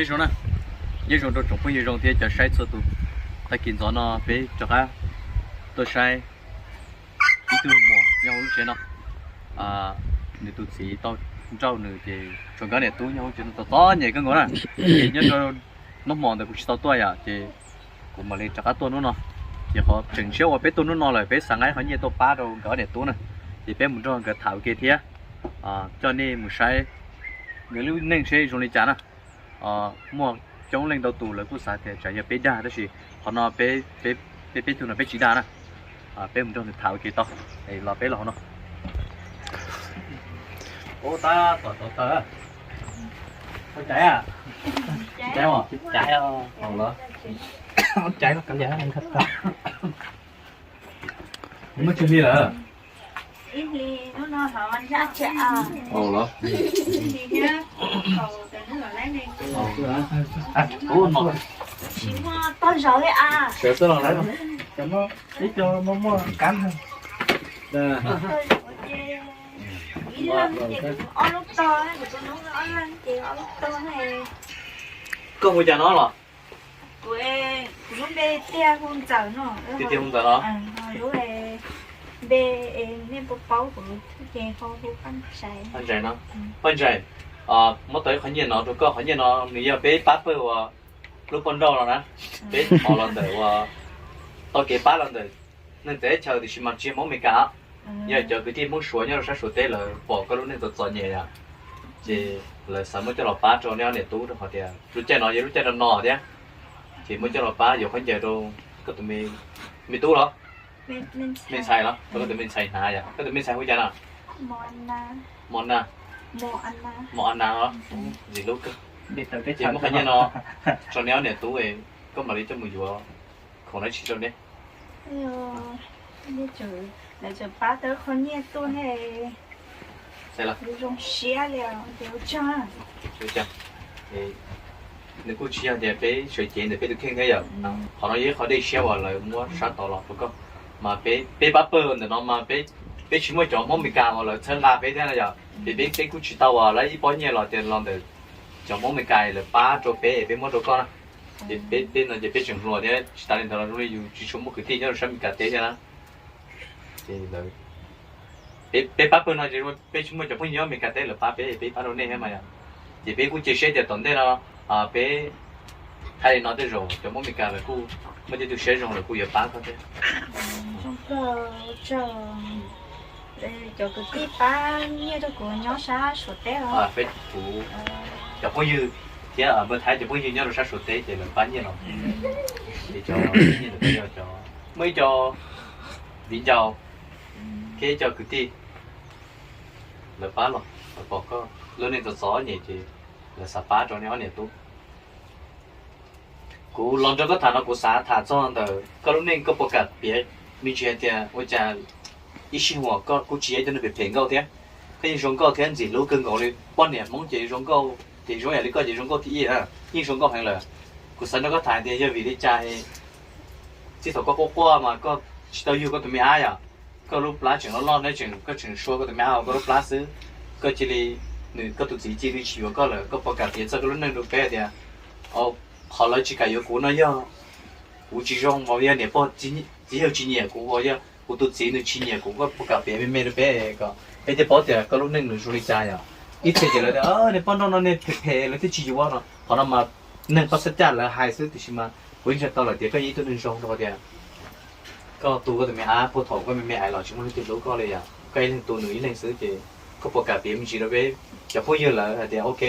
Nyob zoo na, nyob zoo rau tsoom phooj ywg zoo thiab cov saib txhua tus. Tag kis ntxov no peb rov qab tuaj saib ib tug muam nyob hauv lub tsev no. Nws tus txiv tau nrauj nws ces tshuav nkawd niam tub nyob hauv tsev no txom txom nyem kawg nkaus na. Ces nyob rau hnub hmo ntawd kuv tsis tau tuaj yom, ces kuv mam li rov qab tuaj hnub no. Ces qhov tseem ntshiab uas peb tuaj hnub no lawm peb xav nqa qhov nyiaj tuaj pab rau nkawd niam tub na, ces peb mus nrog nkawd tham ua ke thiab coj nej mus saib nkawd lub neej seb zoo li cas na. Muaj coob leej ntau tus lawv kuj xav tias tsam yog peb dag tab sis qhov no peb peb tug no peb tsis dag na. Peb mus nrog nws tham ua ke tau, los peb los hauv no. Ua tab tom tau taw. Ua caiv a? Caiv os. Caiv os. Caiv os, caiv os. Muaj tsawg hli lawm? Ib hli hnub no hov ntsab tsam los. Tsis muaj tog zov li a. Sawv xwb los lawm. Ib co muaj muaj kab. Ib leeg ces kuv ob lub tog, kuv tus nus ob leeg ces ob lub tog. Koj hu cas no los? Kuv, kuv lub npe tiag hu Ntxawm no. Tiag tiag hu Ntxawm los? Lub npe nej puas paub kuv ces ho hu Paj Ntsais. Paj Ntsais no. Paj Ntsais, muab tau ib qhov nyiaj no rau koj, qhov nyiaj no nws yog peb pab pawg uas lub poj nrauj no na. Peb thov los ntawm uas tau kev pab los ntawm neeg txawv teb chaws tiam sis mas tsis yog Hmoob Amelikas. Yog cov kwv tij Hmoob Suav nyob rau sab Suav teb lawv pom koj lub neej txom txom nyem yom, ces lawv xav muab coj los pab rau nej ob niam tub rau qhov tias lub caij no yog lub caij no no thiab, ces muab coj los pab yuav khaub ncaws rau koj tus me tub los, me ntxhais los, rau koj tus me ntxhais hnav yom. Koj tus me ntxhais hu cas no? Mos Nas. Mos Nas los? Ntxim hlub kawg. Ces muab qhov nyiaj no rau nej ob niam tub, koj mam li coj mus yuav khoom dab tsi rau nej. Lawv tseem pab tau qhov nyiaj tuaj ne. Zoo siab li os, ua tsaug. Nws kuj tsis yog tias peb sawv cev ntawm peb tus kheej thiab yom. Qhov no yog ib qho dej siab uas lawv muab sab tod los rau koj. Mas peb pab pawg ntawm no mas peb tsis muaj cov Hmoob Amelikas uas lawv txhawb nqa peb thiab no yom. Ces peb peb kuj tsis tau uas lawv ib pob nyiaj los tias los ntawm cov Hmoob Amelikas lawv pab rau peb es peb muab rau koj na. Ces peb no ces peb tseem hluas thiab tsis tas li ntawd los zoo li yus tsis tshua muaj kwv tij nyob rau sab Amelikas teb thiab na. Ces peb pab pawg no ces peb tsis muaj cov phooj ywg nyob Amelikas teb lawv pab peb, peb pab rau nej thiab mas yom. Ces peb kuj cia siab tias tom ntej no peb hais li no tej zaum cov Hmoob Amelikas lawv kuj muaj tej tug siab zoo lawv kuj yuav pab koj thiab. Cov kwv tij pab nyiaj rau kuv nyob sab Suav teb os. Peb kuv cov phooj ywg thiab npawg Thaib cov phooj ywg nyob rau sab Suav teb ces lawv pab nyiaj los. Ces cov nyiaj ntawd yog cov muaj ib co viv ncaus thiab ib co kwv tij lawv pab los, lawv pom koj lub neej txom txom nyem ces lawv xav pab rau nej ob niam tub. Kuv los nrog koj tham no kuv xav tham txog ntawm koj lub neej, koj puas kam piav me ntsis hais tias ua cas ib sij huam koj kuj tsis yog ib tug neeg phem phem nkauj thiab, koj yeej zoo nkauj thiab ntxim hlub kawg nkaus li. Poj niam Hmoob ces zoo nkauj, ces zoo yam li koj ces zoo nkauj thib ib, yeej zoo nkauj heev lawm. Kuv xav nrog koj tham tias yog vim li cas txij thaum koj quaj quaj mas koj tsis tau yug koj tus me ab yom, koj lub plab tseem loj loj ne, tseem, koj tseem sua koj tus me ab hauv koj lub plab xwb, koj cia li, nws, koj tus txiv cia li tsis yuav koj lawm, koj puas kam piav txog koj lub neej rau peb tias qhov lawv tsis kam yuav kuv no yog kuv tsis zoo, yog niam pog txiv yawg tsis nyiam kuv, yog kuv tus txiv nws tsis nyiam kuv, koj puas kam piav me me rau peb kom peb thiaj paub tias koj lub neej nws zoo li cas yom. Ib txhia ces lawv tias niag poj nrauj no niag phem phem lawv thiaj tsis yuav no, qhov no mas neeg pab xab caj lawv hais xwb tiam sis mas kuv yeej ntseeg tau lawm tias koj yog ib tug neeg zoo rau qhov tias koj tu koj tus me ab puag thaum koj me me ais los tsis muaj leej twg hlub koj li yom, koj ib leeg tu nws ib leeg xwb ces koj puas kam piav me ntsis rau peb cov phooj ywg lawv hais tias ok,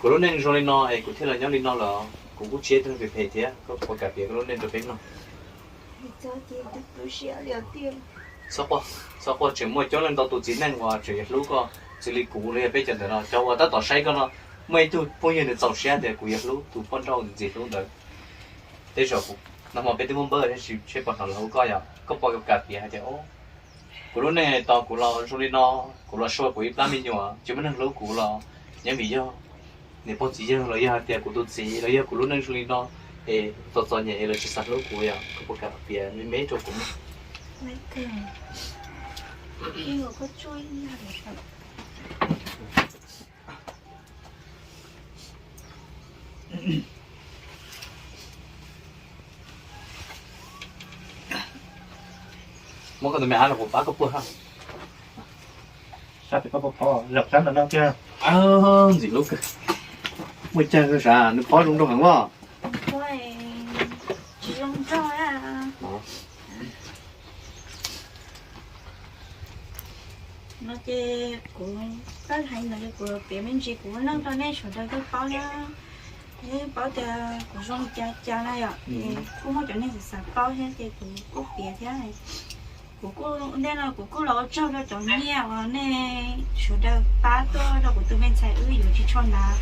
kuv lub neej zoo li no es kuv thiaj los nyob li no los kuv kuj tsis yog ib tug neeg phem phem thiab, koj puas kam piav koj lub neej rau peb mloog? Txhob quaj, txhob quaj, tseem muaj coob leej ntau tus txiv neej uas tseem yuav hlub koj xws li kuv los yog peb cov ntawm no, cov uas tab tom saib koj no, muaj ib tug phooj ywg nws txaus siab tias kuv yuav hlub tus poj nrauj ntxim hlub ntawd. Tej zaum nag hmo peb twb muab npawb thiab tsis seb puas hnov lawv hu koj yom, koj puas kam piav hais tias kuv lub neej tau kuv los zoo li no, kuv los sua kuv ib plab me nyuam tsis muaj neeg hlub kuv los nyob vim yog niam pog txiv yawg los yog hais tias kuv tus txiv los yog kuv lub neej zoo li no es txom txom nyem es lawv tsis xav hlub kuv yom, koj puas kam piav me me rau kuv? Koj tus me ab los kuv pab koj puag ha. Sab pem koj puag phov, zaum sab ntawm no kiag. Ntxim hlub kawg. Muaj caag koj sav, nws phov zoo nraug heev as. Tsis zoo nraug. No ces kuv, koj hais ntawd kuv piav me ntsis kuv lub neej rau nej sawv daws tau paub na. Paub tias kuv zoo li cas cas na yom, kuj muaj cov neeg xav xav paub thiab ces kuv kuj piav thiab. Kuv kuj, ntej no kuv kuj los ua tsaug rau cov nyiaj uas nej sawv daws pab tuaj rau kuv tus me ntxhais wb yuav tsis tshua hnav.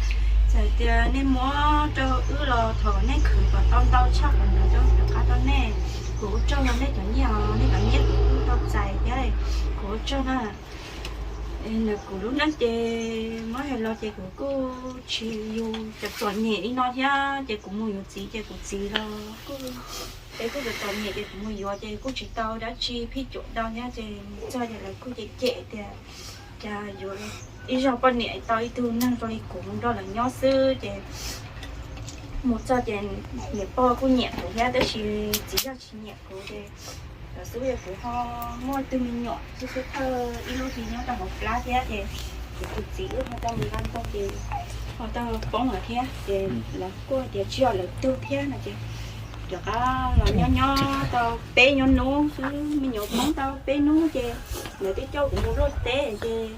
Txawm tias nej muab rau wb los thaum nej khwv kom tau ntau tshaj qhov ntawd rov qab rau nej. Kuv ua tsaug rau nej cov nyiaj os, nej cov nyiaj kuv kuj tau txais thiab. Kuv ua tsaug na. Ntawm kuv lub neej ces muab hais los ces kuv kuj tsis yug cov txom nyem li no thiab ces kuv mus yuav txiv ces kuv txiv los kuj, es kuj cov txom nyem ces kuv mus yuav ces kuj tsis tau dab tsi phij cuam tau thiab ces mus txog ces lawv kuj cem cem tias cas yuav ib zaug poj niam tau ib tug neeg zoo li kuv nrog lawv nyob xwb ces mus txog ces niam pog kuj nyiam kuv thiab tab sis txiv yog tsis nyiam kuv ces lawv xub yog kuv ho muaj ib tug me nyuam xwb xwb thawj ib lub hli nyob rau hauv plab thiab ces kuv tus txiv wb ho tau mus nqa ntoo ces ho tau poob lawm thiab ces lawv kuj tias tsis yog lawv tug thiab no ces rov qab los nyob nyob tau peb nyuag hnub xwb, me nyuam poob tau peb hnub ces lawv twb coj kuv mus luaj teb ces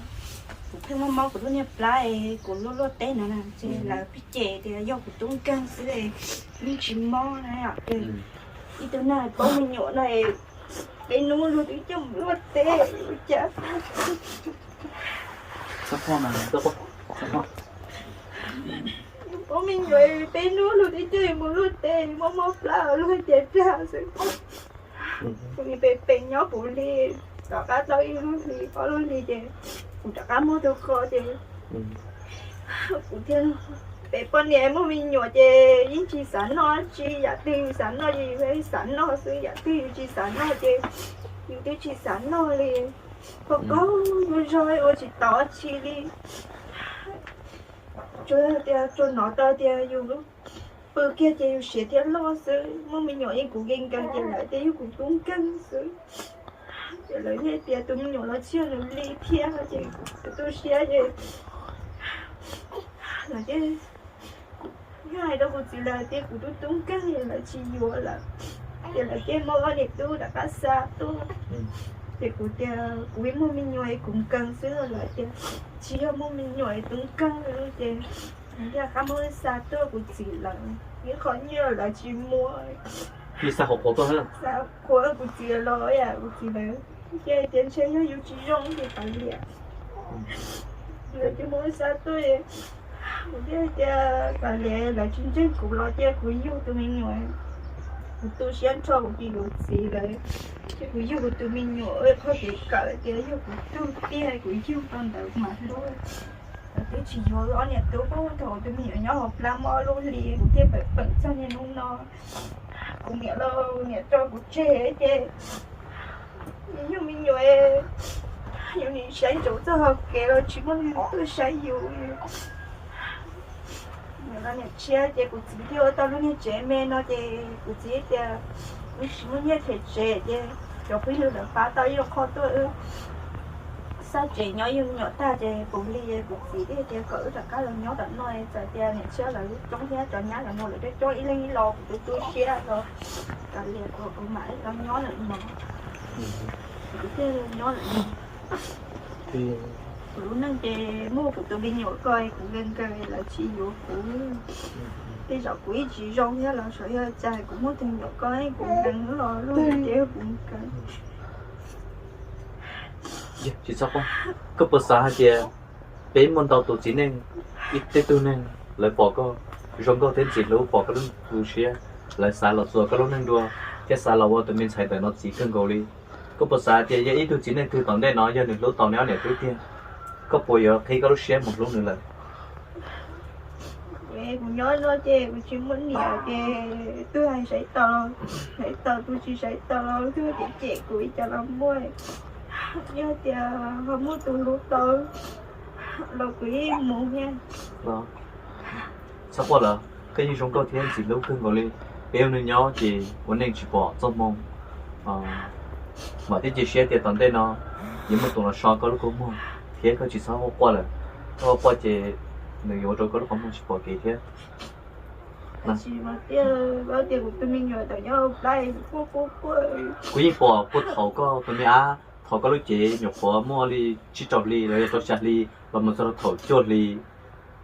kuv pheej muaj mob kuv lub niag plab es kuv luaj luaj teb no na ces lawv pheej cem tias yog kuv tub nkeeg xwb, yeej tsis mob na. Ib tug neeg poob me nyuam no peb hnub luag twb coj mus luaj teb ua cas poob me nyuam peb hnub luag twb coj mus luaj teb, mob mob plab luag tias dag xwb. Kuv pem pem nyob kuv li, rov qab tau ib lub hli ob lub hli ces kuv rov qab muaj tus qo ces kuv thiaj, pem poj niam muaj me nyuam ces yeej tsis xav noj dab tsi, yam twg yus xav noj ces yus xav noj xwb, yam twg yus tsis xav noj ces yus twb tsis xav noj li. Koj koj yus zog ua tsis tau dab tsi li. Tsuas tias tsuas hnov tau tias yus pw kiag ces yus siav thiab loj xwb, muaj me nyuam yeej kuv nkees nkees ces lawv tias yog kuv tub nkeeg xwb. Ces lawv yeej tias tus me nyuam los tsis yog nws li thiab ces kuv tu siab ces lawv yeej hais rau kuv txiv lawv tias kuv tub tub nkeeg es lawv tsis yuav lawm. Ces lawv thiaj muab ob niam tub rov qab xa tuaj. Ces kuv tias kuv ib muaj me nyuam es kuv nkees xwb, lawv tias tsis yog muaj me nyuam es tub nkeeg ces thiaj rov qab muab xa tuaj kuv txiv lawv, ib qho nyiaj lawv tsis muab. Xa qhuav kuv txiv los, kuv txiv lawv thiaj tias ntshe yog yus tsis zoo ces kav liam. Lawv thiaj muab xa tuaj, kuv thiaj tias kav liam, lawv tsis ntseeg kuv los ces kuv yug tus me nyuam. Kuv tu siab nrho kuv cia kuv txiv lawv, ces kuv yug kuv tus me nyuam ua qhov kev kawm tias yog kuv tug tiag kuv yug tau ntawd mas hlub. Lawv twb tsis yuav ob niam tub, thaum tus me nyuam nyob hauv plab muaj ob lub hli kuv thiaj pem peem txog niaj hnub no. Kuv niam los niam tso kuv tseg ces yug me nyuam, yus nim saib ntsoov txog hauv kev los tsis muaj neeg tuaj saib yus. Niam los niam tshiab ces kuv txiv thiaj ua tau lub niag tsev me no ces kuv txiv tias wb tsis muaj nyiaj them tsev ces cov phooj ywg lawv pab tau ib qho tuaj wb xaj tsev nyob ib me nyuam tag ces kuv li kuv txiv thiaj tias kom wb rov qab los nyob tom no, txawm tias niam tshiab lawv coob thiab cov nyab lawv mus lawv coob coob ib leeg ib los kuv tu tu siab los kav liam, kuv mam li los nyob lawm no. Kuv thiaj nyob lawm no. Kuv lub neej ces muaj kuv tus me nyuam ko kuv nkees nkees lawv tsis yuav kuv. Tej zaum kuv ib tsis zoo thiab los sav yog cas kuv muaj tus me nyuam ko kuv nkees los lub neej ces kuv nkees. Tsis txhob quaj. Koj puas xav hais tias peb muaj ntau tus txiv neej, ib tej tug neeg lawv pom koj zoo nkauj thiab ntxim hlub, pom koj lub tu siab, lawv xav los txuas koj lub neej dua thiab xav los ua tus me ntxhais ntawm no txiv kawg nkaus li. Koj puas xav tias yog ib tug txiv neej twg tom ntej no yog nws hlub tau neb ob niam tub tiag, koj puas yuav qhib koj lub siab mus hlub nws lawm? Kuv nyob no ces kuv tsis muaj niam ces twb hais saib tau, saib tau tus tsis saib tau los twb cem cem kuv ib co los muaj. Yog tias ho muaj tus hlub tau los kuv yeej mus thiab. Txhob quaj lawm, koj yeej zoo nkauj thiab ntxim hlub kawg nkaus li. Peb ua neej nyob ces ua neej tsis pom txoj hmoo. Vam thiab cia siab tias tom ntej no yuav muaj tus los so koj lub kua muag thiab koj tsis txhob quaj quaj lawm. Koj quaj quaj ces nws yuav ua rau koj lub qhov muag tsis pom kev thiab. Kuv yeej pom puag thaum koj tus me ab, thaum koj lub cev nyuam qhuav muaj li tsib rau hli los yog rau xya hli los mus txog rau thaum cuaj hli,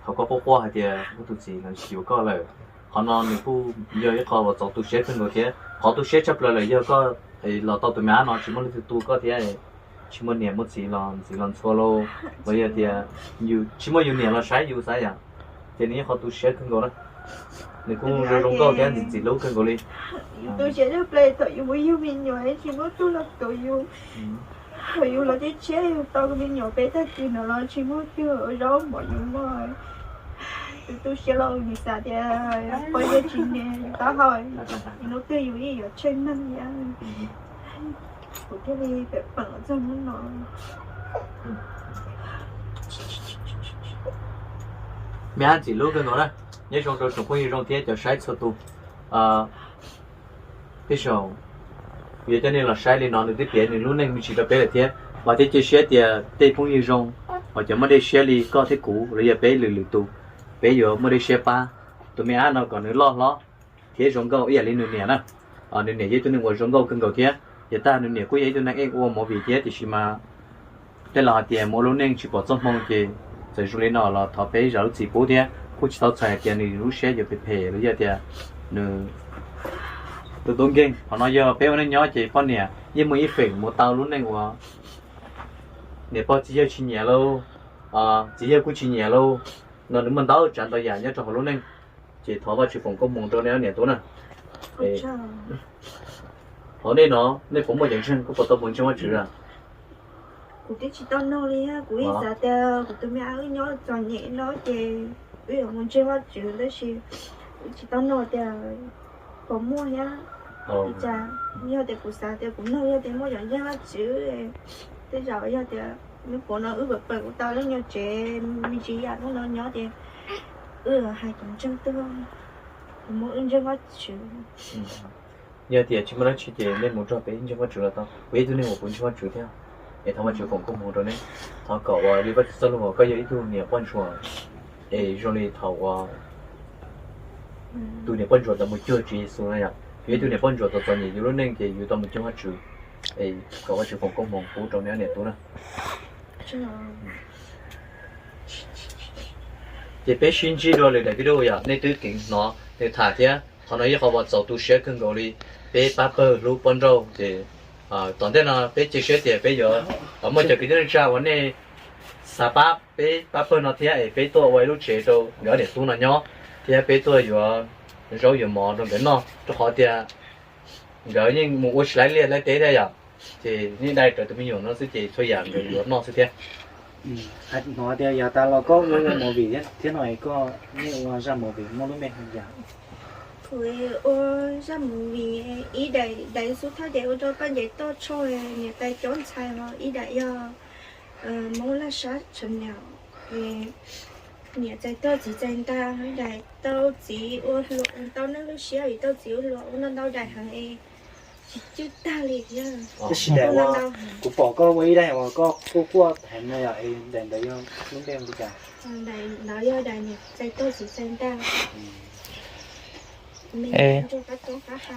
thaum koj quaj quaj hais tias koj tus txiv lawv tsis yuav koj lawm. Qhov no nws kuj yog ib qho uas txaus tu siab kawg nkaus thiab. Qhov tu siab tshaj plaws lawm yog koj los tau tus me ab no tsis muaj leej twg tu koj thiab, tsis muaj niam muaj txiv los ntxiv los ntxhua lauj, los yog tias yus tsis muaj yus niam los saib yus xav yom, ces nws yog qhov tu siab kawg nkaus na. Nws kuj zoo zoo nkauj thiab ntxim ntxim hlub kawg nkaus li. Yus tu siab tshaj plaws thaum yus muaj yug me nyuam tsis muaj tug los tu yus. Thaum yus los tshiab tshiab yus tau me nyuam peb tag kis no los tsis muaj tug ua zaub mov yus muaj. Yus tu siab los nws xav tias poj yog tsis niam taub hau, yus hnub twg yus yeej yuav tsheej neeg thiab. Kuv thiaj li pem peem txog hnub no. Me ab ntxim hlub kawg nkaus na. Nyob zoo rau tsoom phooj ywg zoo thiab cov saib txhua tus. Tej zaum yog coj nej los saib li no nws twb piav nws lub neej me ntsis rau peb lawm thiab. Vam thiab cia siab tias tej phooj ywg zoo uas cov muaj dej siab li koj thiab kuv los yog peb lwm lwm tus, peb yuav muaj dej siab pab tus me ab no kom nws loj hlob thiab zoo nkauj ib yam li nws niam na. Nws niam yog ib tug neeg uas zoo nkauj kawg nkaus thiab, yog tag nws niam kuj yog ib tug neeg ej ua movie thiab tiam sis mas tej laus hais tias mus ua lub neej tsis pom txoj hmoo ces txawm zoo li no los thov peb zam lub txim pub thiab kuj tsis tau txhais hais tias nws lub siab yuav phem phem los yog tias nws tus tub nkeeg. Qhov no yog peb ua neej nyob ces poj niam yeej muaj ib feem mus tau lub neej uas niam pog txiv yawg tsis nyiam lauj, txiv yawg kuj tsis nyiam lauj, no nws muaj ntau tsav ntau yam nyob rau hauv lub neej. Ces thov Vajtswv foom koob hmoov rau nej ob niam tub na. Hauv nej no nej puas muaj cov ntseeg, koj puas tau mus ntseeg Vajtswv a? Kuv twb tsis tau nug li, kuv ib xav tias kuv tus me ab wb nyob txom nyem no ces wb yuav mus ntseeg Vajtswv tab sis wb tsis tau nug tias puas muaj thiab. Ua cas yog tias kuv xav tias kuv nug yog tias muaj cov ntseeg Vajtswv, tej zaum yog tias nub puav no wb pam pam kuv tau lub nyuag tsev me ntsis yam hnub no nyob ces wb hais cov ntseeg tuaj, kuv muab wb ntseeg Vajtswv. Yog tias tsis muaj dab tsi ces nej mus nrog peb ntseeg Vajtswv los tau, kuv yog ib tug neeg uas kuv ntseeg Vajtswv thiab. Es thov Vajtswv foom koob hmoov rau nej. Thov kom uas li Vajtswv txoj lus uas koj yog ib tug niam poj ntsuam, es zoo li thaum uas tus niam poj ntsuam tau mus cuag Tswv Yexus na yom, yus yog ib tug niam poj ntsuam txom txom nyem yus lub neej ces yus tau mus cuag Vajtswv. Es kom Vajtswv foom koob hmoov pub rau nej ob niam tub na. Ces peb sib ntsib dua lwm daim video yom, nej twb keev hnov nws tham thiab. Qhov no yog qhov uas txaus tu siab kawg nkaus li. Peb pab pawg hlub poj nrauj ces tom ntej no peb cia siab tias peb yuav muaj cov kwv tij neej tsa uas nej xav pab peb pab pawg no thiab es peb tuaj ua ib lub tsev rau nkawd ob niam tub no nyob thiab peb tuaj yuav zaub yuav mov rau nkawd noj rau qhov tias nkawd yeej mus ua tsis laib liaj laib teb thiab yom, ces yeej dai raws tus me nyuam no xwb ces txhua yam nkawd yuav noj xwb thiab. Hnov tias yav tas los koj ua movie thiab no es koj yeej ua zaj movie muaj lub npe hu cas? Kuv ua zaj movie ib daim daim xub thawj ces ua rau Paj Ncev Toj Tshoj niam tais cov ntxhais, ho ib daim yog Hmoob Laj Sab Tshav Nyom, niam txais tuag txiv txais ntag, ib daim tau txiv ua hluas tau neeg lub siab vim tau txiv ua hluas ua ntau ntau daim heev es tsis cwj tag li thiab. Tab sis daim uas kuv pom koj ua ib daim uas koj quaj quaj heev no yog daim ntawd yog lub npe li cas? Daim ntawd yog daim niam txais tuag txiv txais ntag.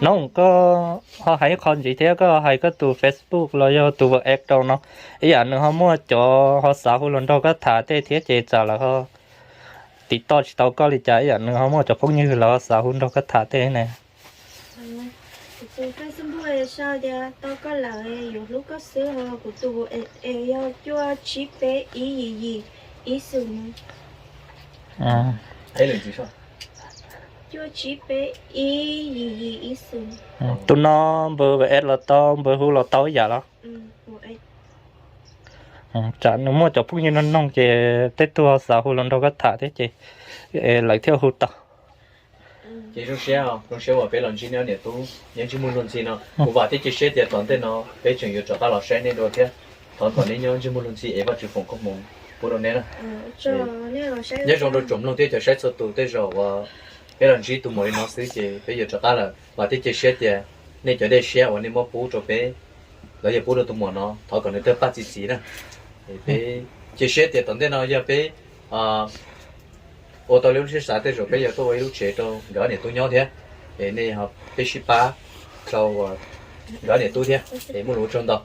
Noog, koj ho hais ib qho ntxiv thiab koj hais koj tus Facebook los yog tus WhatsApp rau no, ib yam nws ho muaj cov ho xav hu los nrog koj tham tej thiab ces tsam lawv ho tiv toj tsis tau koj li cas, ib yam nws ho muaj cov phooj ywg lawv ho xav hu nrog koj tham tej ne. Kuv tus Facebook sau tias tau koj lawm, yuav hlub koj xwb, ho kuv tus es yog cuaj tsib peb ib yim yim ib xus. Cuaj tsib peb ib yim yim ib xus. Tus no npawb WhatsApp los tau, npawb hu los tau ib yam los? Tsam nws muaj cov phooj ywg noog noog ces tej tug ho xav hu los nrog koj tham thiab ces lawv thiaj hu tau. Ces zoo siab, zoo siab uas peb los ntsib nej ob niam tub nyob ntsej muag luag ntxhi no. Kuv vam thiab cia siab tias tom ntej no peb tseem yuav rov qab los saib nej dua thiab. Thov kom nej nyob ntsej muag luag ntxhi es Vajtswv foom koob hmoov pub rau nej na. Nyob zoo rau tsoom mloog thiab cov saib txhua tus, tej zaum uas peb los ntsib tus muam li no xwb ces peb yuav rov qab lawm. Vam thiab cia siab tias nej cov dej siab uas nej muab pub rau peb Lawv yuav pub rau tus muam no, thov kom nws tawg paj txi txiv na. Peb cia siab tias tom ntej no yog peb ua tau li lub siab xav, tej zaum peb yuav tuaj ua ib lub tsev rau nkawd ob niam tub nyob thiab. Es nej ho peb sib pab rau nkawd ob niam tub thiab. Es muaj lus ua tsaug ntau.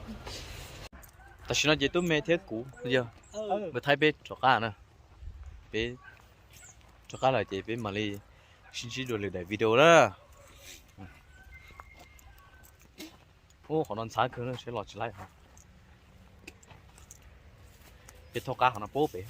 Tam sim no ces tub me thiab kuv yog nkawd thaij peb rov qab na. Peb rov qab lawm ces peb mam li sib ntsib dua lwm daim video na. Ub, qhov no ntxhab kawg na, seb los tsis laib. Peb thauj qab qhov no pub pem.